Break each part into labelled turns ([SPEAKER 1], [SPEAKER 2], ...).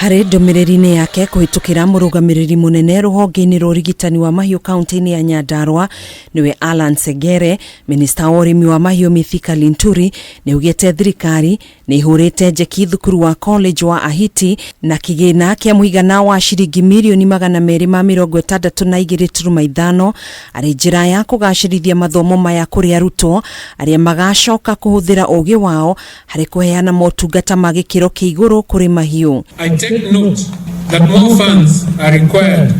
[SPEAKER 1] Harĩ ndũmĩrĩri-inĩ yake kũhĩtũkĩra mũrũgamĩrĩri mũnene rũhonge-inĩ rwa ũrigitani wa mahiũ kaunti-inĩ ya Nyandarua nĩwe Alan Segere, minista wa ũrĩmi wa mahiũ Mithika Linturi nĩ augĩte thirikari nĩ ĩhũrĩte njeki thukuru wa college wa Ahiti na kĩgĩna kĩa mũigana wa ciringi mirioni 262.5 arĩ njĩra ya kũgacĩrithia mathomo maya kũrĩ arutwo arĩa magacoka kũhũthĩra ũgĩ wao harĩ kũheana motungata ma gĩkĩro kĩa igũrũ kũrĩ mahiũ.
[SPEAKER 2] I take note that more funds are required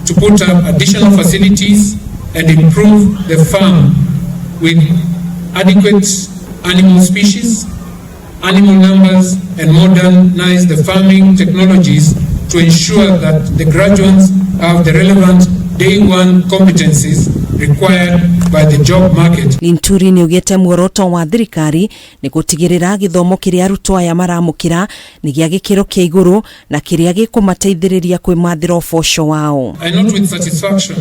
[SPEAKER 2] to put up additional facilities and improve the farm with adequate animal species, animal numbers, and modernize the farming technologies to ensure that the graduates have the relevant day one competencies required by the job market.
[SPEAKER 1] Linturi nĩ augĩte muoroto wa thirikari nĩ gũtigĩrĩra gĩthomo kĩrĩa arutwo aya maramũkĩra nĩ gĩa gĩkĩro kĩa igũrũ na kĩrĩa gĩkũmateithĩrĩria kwĩmathĩra ũboco wao.
[SPEAKER 2] I note with satisfaction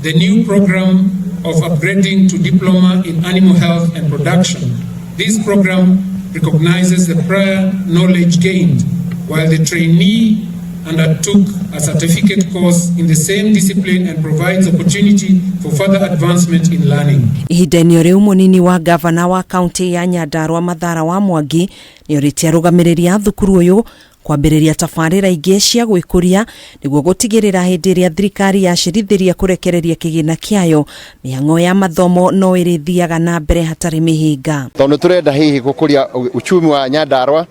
[SPEAKER 2] the new program of upgrading to diploma in animal health and production. This program recognizes the prior knowledge gained while the trainee undertook a certificate course in the same discipline and provides opportunity for further advancement in learning.
[SPEAKER 1] Ihinda-inĩ rĩu, mũnini wa gavana wa kaunti ya Nyandarua Mathara wa Mwangi nĩ orĩtie arũgamĩrĩri a thukuru ũyũ kwambĩrĩria tabarĩra ingĩ cia gwĩkũria nĩguo gũtigĩrĩra hĩndĩ ĩrĩa thirikari yacirithĩria kũrekereria kĩgĩna kĩayo, mĩhang'o ya mathomo no ĩrĩthiaga na mbere hatarĩ mĩhĩnga.
[SPEAKER 3] Tondũ tũrenda hihi gũkũria uchumi wa Nyandarua,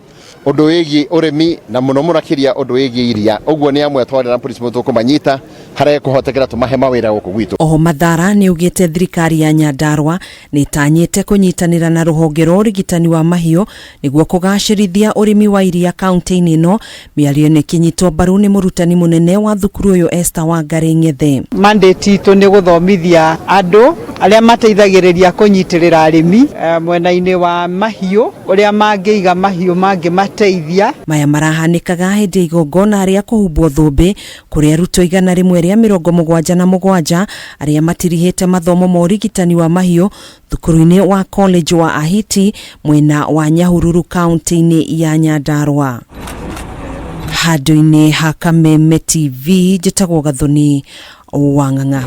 [SPEAKER 3] ũndũ wĩgiĩ ũrĩmi na mũno mũno makĩria ũndũ wĩgiĩ iria. Ũguo nĩ amwe twarĩ na polisi tũkũmanyita harĩa kũhotekera tũmahe mawĩra gũkũ gwitũ.
[SPEAKER 1] Oho Mathara nĩ augĩte thirikari ya Nyandarua nĩ ĩtanyĩte kũnyitanĩra na rũhonge rwa ũrigitani wa mahiũ nĩguo kũgacĩrithia ũrĩmi wa iria kaunti-inĩ ĩno. Mĩario ĩno ĩkĩnyitwo mbaru nĩ mũrutani mũnene wa thukuru ũyũ Esther Wangari Ng'ethe.
[SPEAKER 4] Mandate itũ nĩ gũthomithia andũ arĩa mateithagĩrĩria kũnyitĩrĩra arĩmi mwena-inĩ wa mahiũ, ũrĩa mangĩiga mahiũ mangĩmateithia.
[SPEAKER 1] Maya marahanĩkaga hĩndĩ ya igongona rĩa kũhumbwo thũmbĩ kũrĩ arutwo 177 arĩa matirihĩte mathomo ma ũrigitani wa mahiũ thukuru-inĩ wa college wa Ahiti mwena wa Nyahururu kaunti-inĩ ya Nyandarua. Handũ-inĩ ha Kameme TV, njĩtagwo Gathoni Wang'ang'a.